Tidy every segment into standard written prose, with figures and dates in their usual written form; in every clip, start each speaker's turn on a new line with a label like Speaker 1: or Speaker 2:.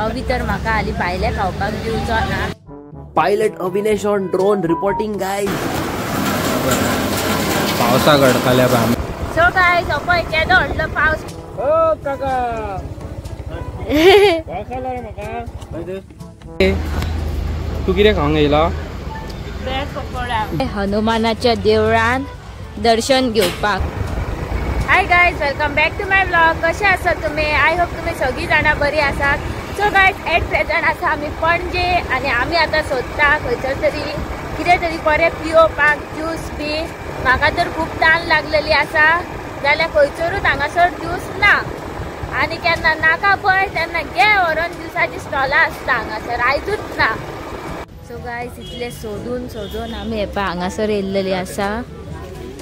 Speaker 1: अवी तर म्हाका हाली भायले खावपाक दिवचो ना.
Speaker 2: Pilot Avinesh on drone reporting guys.
Speaker 3: पावसाक अडकल्या बा आमी.
Speaker 1: सो गायज पळय केदो व्हडलो पावस.
Speaker 3: ओ काका वळखला रे म्हाका. तूं कितें खावंक येयला?
Speaker 1: ब्रेड पकोडा. हनुमानाच्या देवळान दर्शन घेवपाक. Hi guys, welcome back to my vlog. कशे आसात तुम्ही? I hope तुम्ही सगळी जाणां बरी आसात. सो गायज एट प्रेझेंट आसा आमी पणजे आनी आमी आतां सोदता खंयसर तरी कितें तरी बरें पिवपाक ज्यूस बी. म्हाका तर खूब तान लागलेली आसा, जाल्यार खंयसरूच हांगासर ज्यूस ना. आनी केन्ना नाका पळय तेन्ना घे व्हरोन ज्युसाची स्टॉलां आसता हांगासर, आयजूच ना. सो गायज इतले सोदून सोदून आमी हे पळय हांगासर येयल्लेली आसा.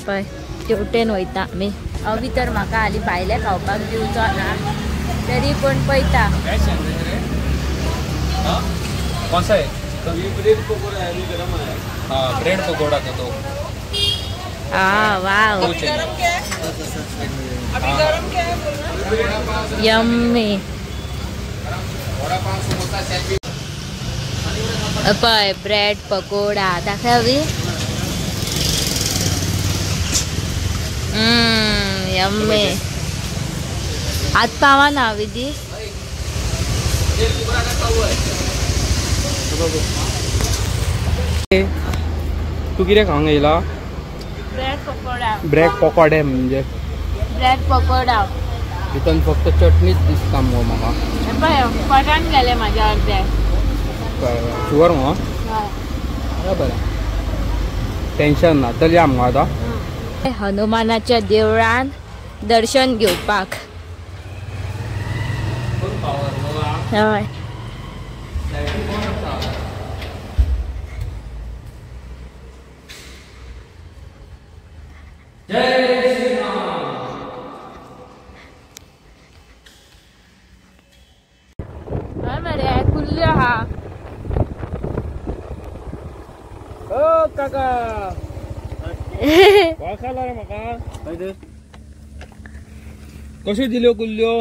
Speaker 1: पळय तेवटेन वयता आमी. अवी तर म्हाका हाली भायले खावपाक दिवचो ना, तरी पूण पळयता.
Speaker 3: कौन सा है? हाँ, ब्रेड पकोड़ा का दो.
Speaker 1: हाँ, वाव, यम्मी. पळय ब्रेड पकोडा दाखय अवी. यम्मी. हात पावा ना विधी.
Speaker 3: तूं कितें खावंक येयला?
Speaker 1: ब्रेड पकोडा.
Speaker 3: ब्रेड पकोडे म्हणजे
Speaker 1: ब्रेड पकोडा
Speaker 3: भितर फक्त चटणीच दिसता मुगो म्हाका.
Speaker 1: पळय पोटान गेले म्हाज्या अर्दे.
Speaker 3: शुअर मुगो? बरें, टेन्शन ना. चल या मुगो आतां
Speaker 1: हनुमानाच्या देवळान दर्शन घेवपाक. हय, हय मरे कुल्ल्यो आहा.
Speaker 3: ओ काका वळखला रे म्हाका. कश्यो दिल्यो कुल्ल्यो?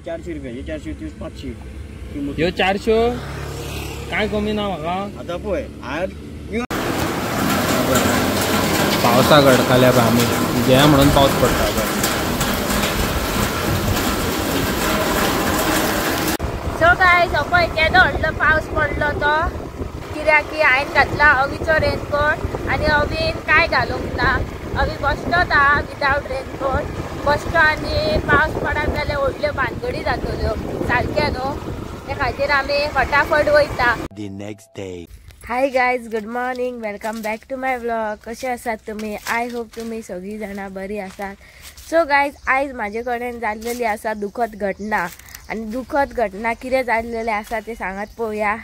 Speaker 4: 400 रुपया. 400 500.
Speaker 3: ह्यो 400 काय कमी ना म्हाका.
Speaker 4: आतां पळय
Speaker 3: पावसाक अडकल्या बा आमी. घे म्हणून पावस पडटा.
Speaker 1: सो गायज पळय केदो व्हडलो पावस पडलो तो, कित्याक की हांवें घातला अवीचो रेनकोट आनी अवीन कांय घालूंक ना. अवी बसलोच आहा विदावट रेनकोट बसलो आनी पावस पडत जाल्यार व्हडल्यो भानगडी जातल्यो सारक्यो न्हू. ते खातीर आमी फटाफट वयता.
Speaker 2: The next day.
Speaker 1: Hi guys, good morning, welcome back to my vlog. कशे आसात तुमी? I hope तुमी सगळीं जाणां बरी आसात. सो गायज आयज म्हाजे कडेन जाल्लेली आसा दुखद घटना. आनी दुखद घटना कितें जाल्लेलें आसा तें सांगात पळोवया.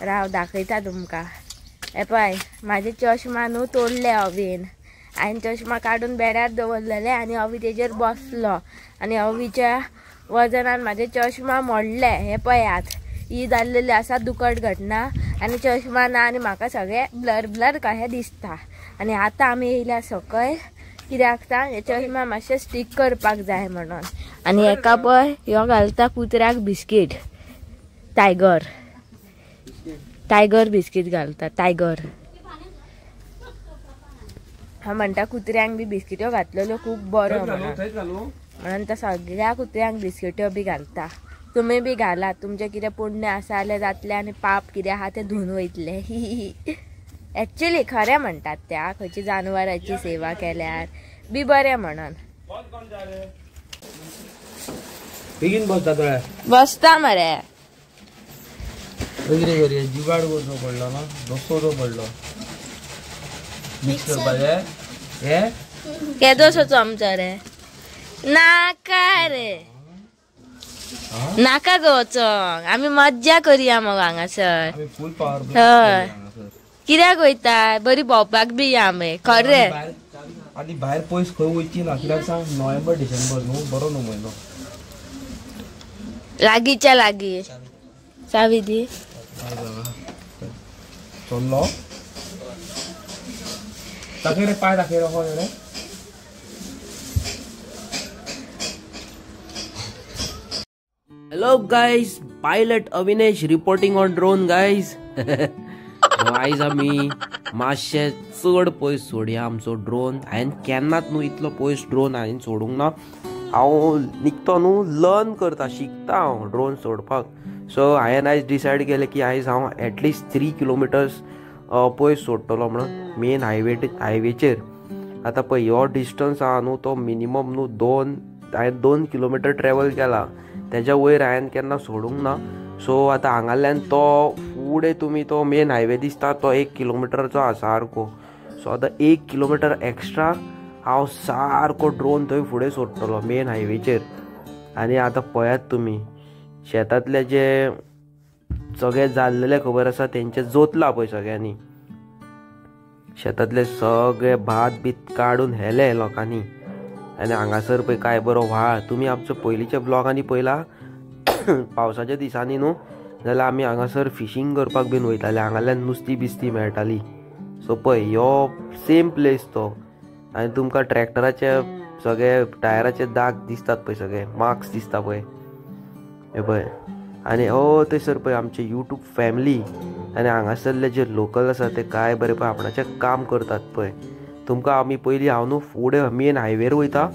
Speaker 1: राव दाखयता तुमकां. हे पळय म्हाजे चश्मा न्हू तोडले अवीन. हांवें चश्मा काडून बेड्यार दवरलेले आनी अवी तेजेर बसलो आनी अवीच्या वजनान म्हाजे चश्मा मोडले. हे पळयात, ही जाल्लेली आसा दुखद घटना. आनी चश्मा ना आनी म्हाका सगळें ब्लर ब्लर कशें दिसता. आनी आतां आमी येयल्या सकयल कित्याक सांग, हे चश्मा मातशें स्टीक करपाक जाय म्हणून. आनी हेका पळय ह्यो घालता कुत्र्याक बिस्कीट, टायगर टायगर बिस्कीट घालता. टायगर हा म्हणटा कुत्र्यांक बी बिस्किट्यो घातलेल्यो खूब बरो म्हणून. म्हणून तो सगळ्या कुत्र्यांक बिस्किट्यो बी घालता. तुमी बी घालात, तुमचें कितें पुण्य आसा जाल्यार जातलें आनी पाप कितें आहा तें धुवन वयतलें. एक्चुली खरें म्हणटात त्या, खंयची जानवराची सेवा केल्यार बी बरें म्हणून.
Speaker 3: बेगीन बसता
Speaker 1: बसता मरे.
Speaker 3: कितें करुया, जुगाड करचो पडलो ना, डोसो पडलो मिक्स करपाचें. हे
Speaker 1: केदोसो चमचो रे? नाका रे, नाका गो वचोंक. आमी मज्जा करुया मगो हांगासर.
Speaker 3: फूल पावर.
Speaker 1: हय, कित्याक वयता? बरी भोंवपाक बी या आमी. खरें
Speaker 3: आनी भायर पयस खंय वयची ना, कित्याक सांग, नोव्हेंबर डिसेंबर न्हू बरो न्हू म्हयनो.
Speaker 1: लागींच्या लागीं चावी दी.
Speaker 3: चल्लो दाखय रे, पांय दाखय रे.
Speaker 2: Hello guys, pilot Avinesh reporting on drone guys. आयज आमी मातशे चड पयस सोडया आमचो ड्रोन. हांवें केन्नाच न्हू इतलो पयस ड्रोन हांवें सोडूंक ना. हांव निकतो न्हू लर्न करता, शिकता हांव ड्रोन सोडपाक. सो हांवें आयज डिसायड केलें की आयज हांव एटलिस्ट 3 किलोमिटर्स पयस सोडटलो म्हणून मेन हायवेचेर. आतां पळय हो डिस्टन्स आहा न्हू तो मिनिमम न्हू हांवें 2 किलोमिटर ट्रॅवल केला, तेज्या वयर हांवें केन्ना सोडूंक ना. सो आतां हांगाल्यान तो फुडें तुमी तो मेन हायवे दिसता तो 1 किलोमिटरचो आहा सारको. सो आतां 1 किलोमिटर एक्स्ट्रा हांव सारको ड्रोन थंय फुडें सोडटलो मेन हायवेचेर. आनी आतां पळयात तुमी शेतांतले जे सगळे जाल्लेले खबर आसा तेंचे जोतला पळय सगळ्यांनी, शेतांतले सगळे भात बीत काडून हेले लोकांनी. आनी हांगासर पळय काय बरो व्हाळ. तुमी आमचो पयलींच्या ब्लॉगांनी पळयला पावसाच्या दिसांनी न्हू जाल्यार आमी हांगासर फिशींग करपाक बीन वयताले, हांगाल्यान नुस्ती बिस्ती मेळटाली. सो पळय ह्यो सेम प्लेस तो. आनी तुमकां ट्रॅक्टराचे सगळे टायराचे दाग दिसतात पळय, सगळे मार्क्स दिसता पळय हे पळय. आनी हो थंयसर पळय आमचे यूट्यूब फॅमिली आनी हांगासरले जे लोकल आसा ते काय बरें पळय आपणाचें काम करतात पळय. तुमकां आमी पयलीं हांव न्हू फुडें मेन हायवेर वयता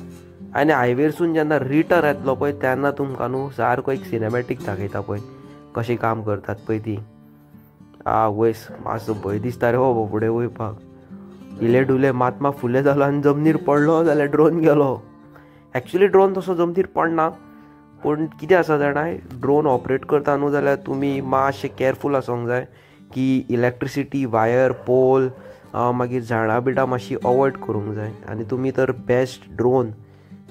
Speaker 2: आनी हायवेरसून जेन्ना रिटर्न येतलो पळय तेन्ना तुमकां न्हू सारको एक सिनेमॅटीक दाखयता पळय कशें काम करतात पळय ती. आवयस मातसो भंय दिसता रे हो फुडें वयपाक. इले डुले मातमा फुले जालो आनी जमनीर पडलो जाल्यार ड्रोन गेलो. एक्चुली ड्रोन तसो जमनीर पडना, पूण कितें आसा जाणा, ड्रोन ऑपरेट करता न्हू जाल्यार तुमी मातशें केअरफूल आसूंक जाय की इलेक्ट्रिसिटी वायर पोल मागीर झाडां बिडां मातशी अवॉयड करूंक जाय. आनी तुमी तर बेस्ट ड्रोन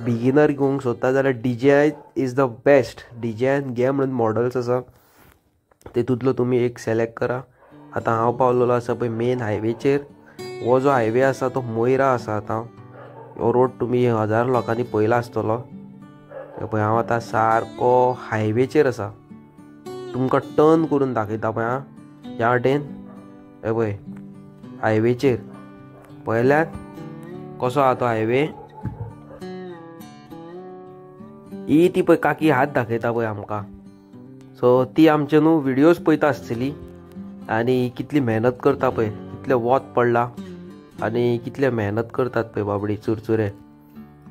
Speaker 2: बिगिनर घेवंक सोदता जाल्यार DJI is the best. DJI घे म्हणून मॉडल्स आसा तेतूंतलो तुमी एक सिलेक्ट करा. आतां हांव पावलेलो आसा पळय मेन हायवेचेर. हो जो हायवे आसा तो मोयरा आसा. आतां हो रोड तुमी 1000 लोकांनी पळयला आसतलो. पळय हांव आतां सारको हायवेचेर आसा, तुमकां टर्न करून दाखयता पळय. आं ह्या वाटेन हे पळय हायवेचेर पळयल्यार कसो आहा तो हायवे. ही ती पळय काकी हात दाखयता पळय आमकां. सो ती आमचे न्हू व्हिडियोज पळयता आसतली आनी कितली मेहनत करता पळय, कितलें वोत पडला आनी कितले मेहनत करतात पळय बाबडी चुरचुरे.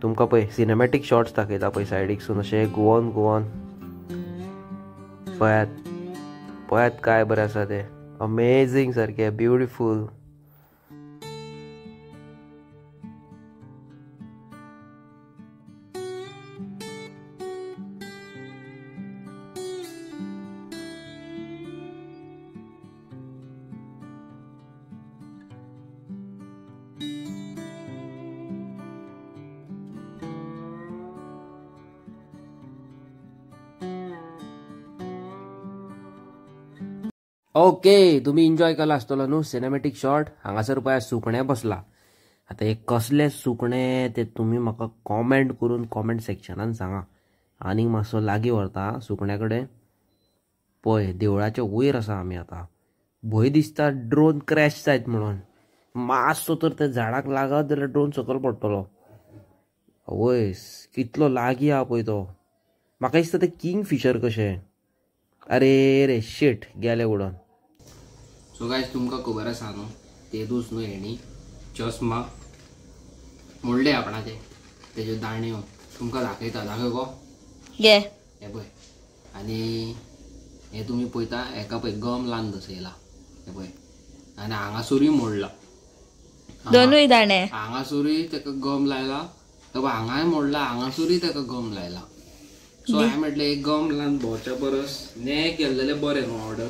Speaker 2: तुमकां पळय सिनेमॅटीक शॉट्स दाखयता पळय सायडीकसून अशें गोवन गोवन. पळयात पळयात काय बरें आसा तें, अमेझींग सारकें ब्युटिफूल. ओके, तुमी एन्जॉय केला आसतलो न्हू सिनेमॅटीक शॉट. हांगासर पळय सुकणें बसला. आतां हे कसलें सुकणें तें तुमी म्हाका कॉमेंट करून कॉमेंट सेक्शनान सांगा. आनीक मातसो लागीं व्हरता सुकण्या कडेन. पळय देवळाच्या वयर आसा आमी आतां. भंय दिसता ड्रोन क्रॅश जायत म्हणून. मातसो तर त्या झाडाक लागत जाल्यार ड्रोन सकयल पडटलो. आवयस कितलो लागीं आहा पळय तो. म्हाका दिसता तें किंग फिशर कशें. अरे रे शीट गेले उडोन.
Speaker 5: सो गायज तुमकां खबर आसा न्हू तेदूस न्हू हेणी चश्मा मोडले आपणाचे, तेज्यो दाणयो तुमकां दाखयता. दाखय गो
Speaker 1: घे
Speaker 5: हे पळय. आनी हे तुमी पळयता हेका पळय गम लावन दसयला हे पळय. आनी हांगासरूय मोडला
Speaker 1: दोनूय दाणे,
Speaker 5: हांगासरूय तेका गम लायला, तो हांगाय मोडला, हांगासरूय तेका गम लायला. सो हांवें म्हटलें एक गम लावन भोंवच्या परस ने केल्लेलें बरें न्हू. ऑर्डर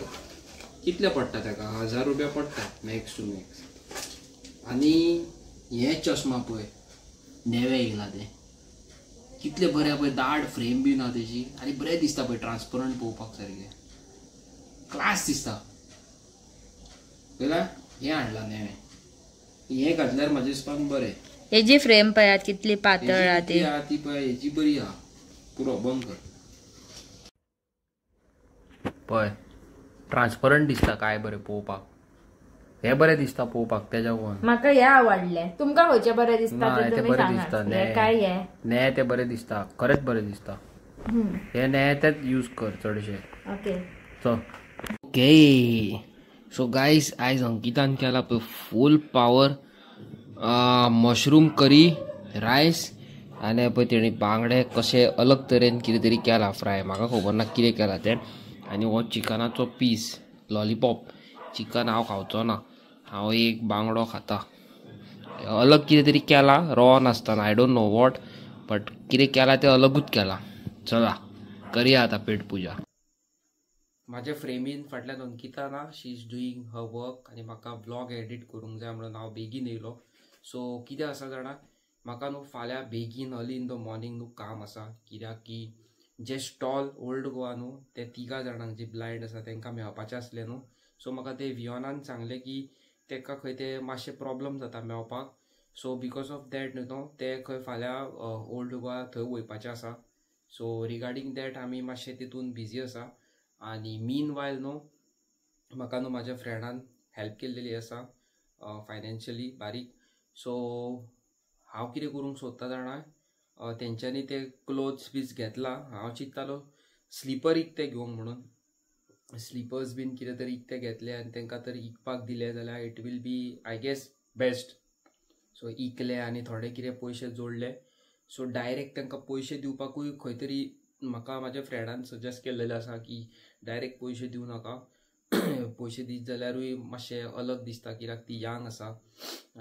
Speaker 5: कितले पडटा तेका, 1000 रुपया पडटा मॅक्स टू मॅक्स. आनी हे चश्मा पळय नेवे येयला ते कितले बरें पळय, दाट फ्रेम बी ना तेजी आनी बरें दिसता पळय, ट्रान्सपरंट पळोवपाक सारकें क्लास दिसता. पळयला हें हाडलां नेवें, हें घातल्यार म्हाजे दिसपाक बरें.
Speaker 1: हेजी फ्रेम पळयात कितली पातळ आहा ती,
Speaker 5: ती पळय हेजी बरी आहा. पुरो बंद कर. पळय ट्रान्सपरंट दिसता काय बरें पळोवपाक, हे बरें दिसता पळोवपाक तेज्या वन.
Speaker 1: म्हाका हे आवडले. तुमकां खंयचे बरें दिसता
Speaker 5: ते
Speaker 1: तुमी
Speaker 5: बरें
Speaker 1: सांगा.
Speaker 5: दिसता.
Speaker 1: हे काय हे
Speaker 5: ने ते बरें दिसता, खरेंच बरें दिसता. हे नेत्यात यूज कर चडशे.
Speaker 1: ओके
Speaker 5: चल. ओके सो गायज आयज अंकितान केला पळय full power mushroom curry rice आनी पळय तेणी बांगडे कशे अलग तरेन कितें तरी केला फ्राय, म्हाका खबर ना कितें केला तें. आनी हो चिकनाचो पीस लॉलीपॉप, चिकन हांव खावचो ना, हांव एक बांगडो खाता. अलग कितें तरी केला रॉ नासतना, I don't know what, but कितें केला तें अलगूच केला. चला करया आतां पेट पुजा. म्हाज्या फ्रेमीन फाटल्यान अंकिता ना, she is doing her work आनी म्हाका व्लॉग एडिट करूंक जाय म्हणून हांव बेगीन येयलो. सो कितें आसा जाणा, म्हाका न्हू फाल्यां बेगीन अर्ली इन the morning न्हू काम आसा, कित्याक की जे स्टॉल ओल्ड गोवा न्हू ते तिगां जाणांक जे ब्लायंड आसा तांकां मेळपाचें आसलें न्हू. सो म्हाका ते वियोनान सांगलें की ताका खंय ते मातशें प्रॉब्लम जाता मेळपाक. सो because of that न्हू ते खंय फाल्यां ओल्ड गोवा थंय वयपाचें आसा. सो रिगार्डींग that आमी मातशें तितून बिजी आसा. आनी मीन वायल न्हू म्हाका न्हू म्हाज्या फ्रेंडान हेल्प केल्लेली आसा फायनान्शियली बारीक. सो हांव कितें करूंक सोदता जाणा, तेंच्यांनी ते क्लोथ्स बीज घेतला, हांव चिंत्तालो स्लिपर इकते घेवंक म्हणून, स्लिपर्स बीन कितें तरी इकते घेतले आनी तांकां तर इकपाक दिले जाल्यार it will be I guess best. So इकले आनी थोडे कितें पयशे जोडले. सो डायरेक्ट तांकां पयशे दिवपाकूय खंय तरी म्हाका म्हाज्या फ्रेंडान सजेस्ट केल्लेलें आसा की डायरेक्ट पयशे दिवं नाका, पयशे दीत जाल्यारूय मातशें अलग दिसता कित्याक ती यांग आसा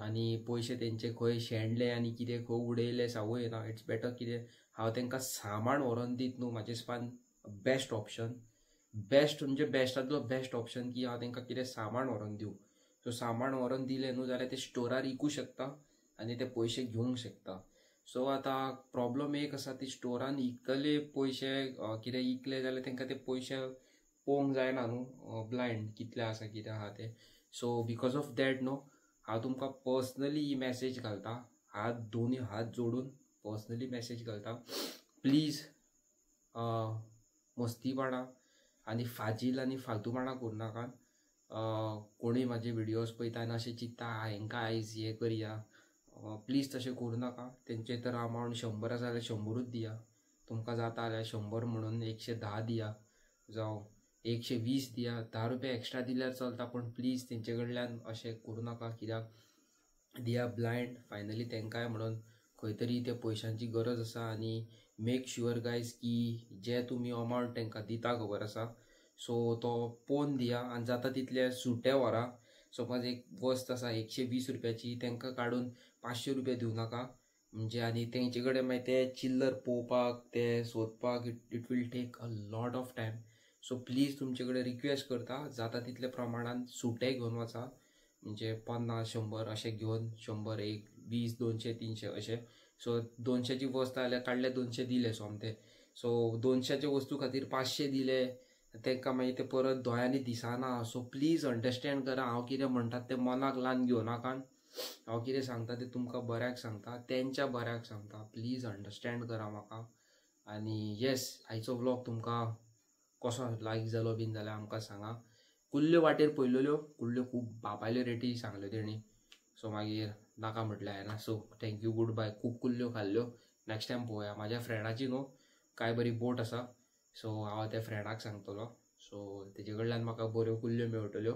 Speaker 5: आनी पयशे तेंचे खंय शेणले आनी कितें खंय उडयले सांगू येना. It's better कितें हांव तांकां सामान व्हरोन दीत न्हू, म्हाजे हिसपान बेस्ट ऑप्शन, बेस्ट म्हणजे बेस्टांतलो बेस्ट ऑप्शन की हांव तांकां कितें सामान व्हरोन दिवं. सो सामान व्हरोन दिलें न्हू जाल्यार ते स्टोरार इकूं शकता आनी ते पयशे घेवंक शकता. सो आतां प्रॉब्लम एक आसा, ती स्टोरान इकतले पयशे कितें इकले जाल्यार तांकां ते पयशे पळोवंक जायना न्हू, ब्लायंड कितले आसा कितें आहा ते. सो because of that न्हू हांव तुमकां पर्सनली ही मॅसेज घालता, हात दोनूय हात जोडून पर्सनली मॅसेज घालता, प्लीज मस्तीपणां आनी फाजील आनी फालतूपणां करूं नाका. कोणूय म्हाजे विडियोज पळयता आनी अशें चिंत्ता हेंकां आयज हें करया, प्लीज तशें करूं नाका. तेंचे तर अमावंट 100 आसा जाल्यार 100ूच दिया, तुमकां जाता जाल्यार 100 म्हणून 110 दिया जावं 120 दिया, 10 रुपया एक्स्ट्रा दिल्यार चलता, पूण प्लीज तेंचे कडल्यान अशें करूं नाका कित्याक they are blind finally तांकांय म्हणून खंय तरी त्या पयशांची गरज आसा. आनी मेक शुअर गायज की जे तुमी अमावंट तांकां दिता खबर आसा सो तो पळोवन दिया आनी जाता तितले सुटे व्हरा. सपोज एक वस्त आसा 120 रुपयाची, तांकां काडून 500 रुपया दिवं नाका म्हणजे, आनी तेंचे कडेन मागीर ते चिल्लर पळोवपाक ते सोदपाक it will take a lot of time. So please तुमचे कडेन रिक्वेस्ट करता, जाता तितले प्रमाणान सुटे घेवन वचा, म्हणजे 50 100 अशें घेवन 100 1 20 200 300 अशें. सो 200ची वस्त जाल्यार काडले 200 दिले सोमते, सो 200चे वस्तू खातीर 500 दिले तांकां मागीर ते परत दोळ्यांनी दिसना. सो प्लीज अंडरस्टँड करा, हांव कितें म्हणटा तें मनाक लावन घेवं नाका, हांव कितें सांगता तें तुमकां बऱ्याक सांगता, तेंच्या बऱ्याक सांगता, प्लीज अंडरस्टँड करा म्हाका. आनी येस, आयचो व्लॉग तुमकां कसो लायक जालो बीन जाल्यार आमकां सांगा. कुल्ल्यो वाटेर पळयल्यो, कुल्ल्यो खूब बापायल्यो रेटी सांगल्यो तेणी, सो मागीर नाका म्हटलें हांवें. So thank you, good bye. खूब कुल्ल्यो खाल्ल्यो, नेक्स्ट टायम पळोवया. म्हाज्या फ्रेंडाची न्हू काय बरी बोट आसा, सो हांव त्या फ्रेंडाक सांगतलो, सो तेजे कडल्यान म्हाका बऱ्यो कुल्ल्यो मेळटल्यो.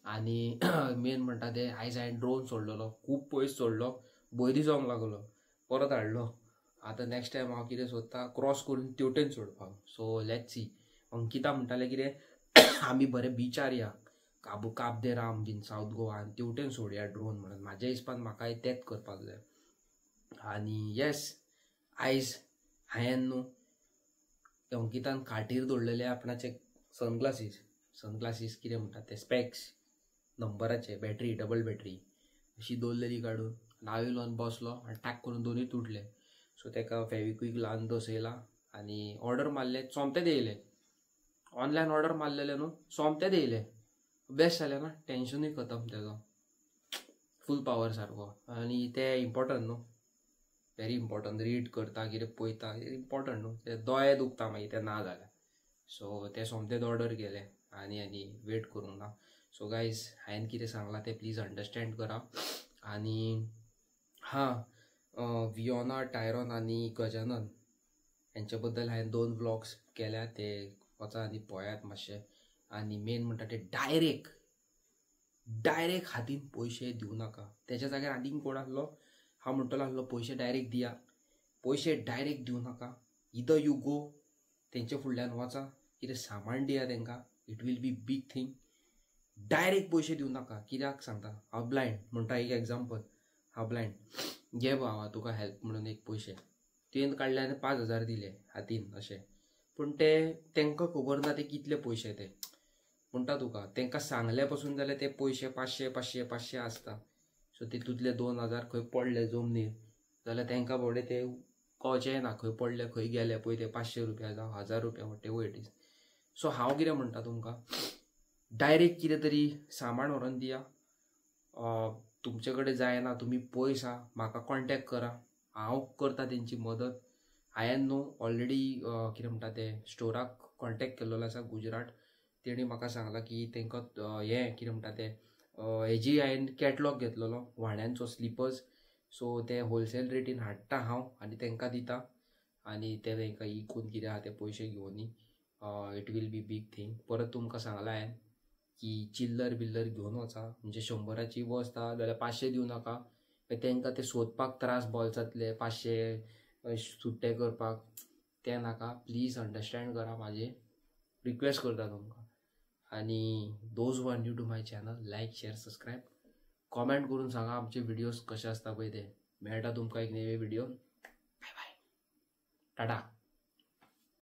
Speaker 5: आनी मेन म्हणटा ते आयज हांवें ड्रोन सोडलेलो, खूब पयस सोडलो, बरी जावंक लागलो, परत हाडलो. आतां नेक्स्ट टायम हांव कितें सोदता क्रॉस करून तेवटेन सोडपाक. So let's see. Ankita म्हणटालें कितें आमी बरें बिचार या, काबू काब दे राम बीन सावथ गोवा आनी तेवटेन सोडया ड्रोन म्हणून. म्हाज्या हिसपान म्हाकाय तेंच करपाक जाय. आनी येस, आयज हांवें न्हू अंकितान खाटीर दवरलेले आपणाचे सनग्लासीस, सनग्लासीस कितें म्हणटात ते स्पॅक्स, नंबराचे, बॅटरी, डबल बॅटरी अशी दवरलेली काडून, हांव येयलो आनी बसलो आनी टाक करून दोनूय तुटले. सो ताका फेविक्वीक लावन दसयला आनी ऑर्डर मारले, सोमतेच येयले, ऑनलायन ऑर्डर मारलेले न्हू सोमतेच येयले, बेस्ट जालें ना, टेन्शनूय खतम तेजो, फूल पावर सारको. आनी ते इम्पोर्टंट न्हू, वेरी इम्पोर्टंट, रीड करता कितें पळयता इम्पोर्टंट न्हू, ते दोळे दुखता मागीर ते ना जाल्यार. सो ते सोमतेच ऑर्डर केले आनी आनी वेट करूंक ना. सो गायज, हांवें कितें सांगलां तें प्लीज अंडरस्टँड करा. आनी हां, वियोना, टायरॉन आनी गजानन हेंच्या बद्दल हांवें 2 व्लॉग्स केल्या, ते वचा आनी पळयात मातशे. आनी मेन म्हणटा ते डायरेक्ट हातीन पयशे दिवं नाका. तेच्या जाग्यार आनीक कोण आसलो हांव म्हणटलो आसलो पयशे डायरेक्ट दिया, पयशे डायरेक्ट दिवं नाका. इदर you go तेंच्या फुडल्यान वचा, कितें सामान दिया तेंकां, it will be big thing. Direct पयशे दिवं नाका. कित्याक सांगता, हांव ब्लायंड म्हणटा एक एग्जाम्पल, हांव ब्लायंड, घे बाबा तुका हेल्प म्हणून एक पयशे तुवें काडले आनी 5000 दिले हातीन अशें, पूण ते तेंकां खबर ना ते कितले पयशे ते म्हणटा तुका. तेंकां सांगले पसून जाल्यार ते पयशे 500 500 500 आसता. सो तितूंतले 2000 खंय पडले जमनीर जाल्यार तेंकां बाबडे ते कळचें ना खंय पडले खंय गेले पळय ते 500 रुपया जावं 1000 रुपया whatever it is. So हांव कितें म्हणटा तुमकां, डायरेक्ट कितें तरी सामान व्हरोन दिया. तुमचे कडेन जायना तुमी पयस आहा, म्हाका कॉन्टेक्ट करा, हांव करता तेंची मदत. हांवें न्हू ऑलरेडी कितें म्हणटा ते स्टोराक कॉन्टेक्ट केल्लो आसा गुजरात, तेणी म्हाका सांगलां की तेंकां हें कितें म्हणटा ते हेजी हांवें कॅटलॉग घेतलेलो व्हाण्यांचो स्लिपर्स, सो ते होलसेल रेटीन हाडटा हांव आनी तेंकां दिता आनी ते तेंकां इकून कितें आहा ते पयशे घेवनी. It will be big thing. परत तुमकां सांगलां हांवें की चिल्लर बिल्लर घेवन वचा, म्हणजे 100ची वस्त आहा जाल्यार 500 दिवं नाका, तेंकां ते सोदपाक त्रास बोल्सांतले 500 सुट्टे करपाक ते नाका. प्लीज अंडरस्टँड करा, म्हाजें रिक्वेस्ट करता तुमकां. आनी those who are new to my channel, like share subscribe, comment करून सांगा आमचे व्हिडिओज कशे आसता पळय ते. मेळटा तुमकां एक नवे व्हिडिओ. बाय बाय, टाटा.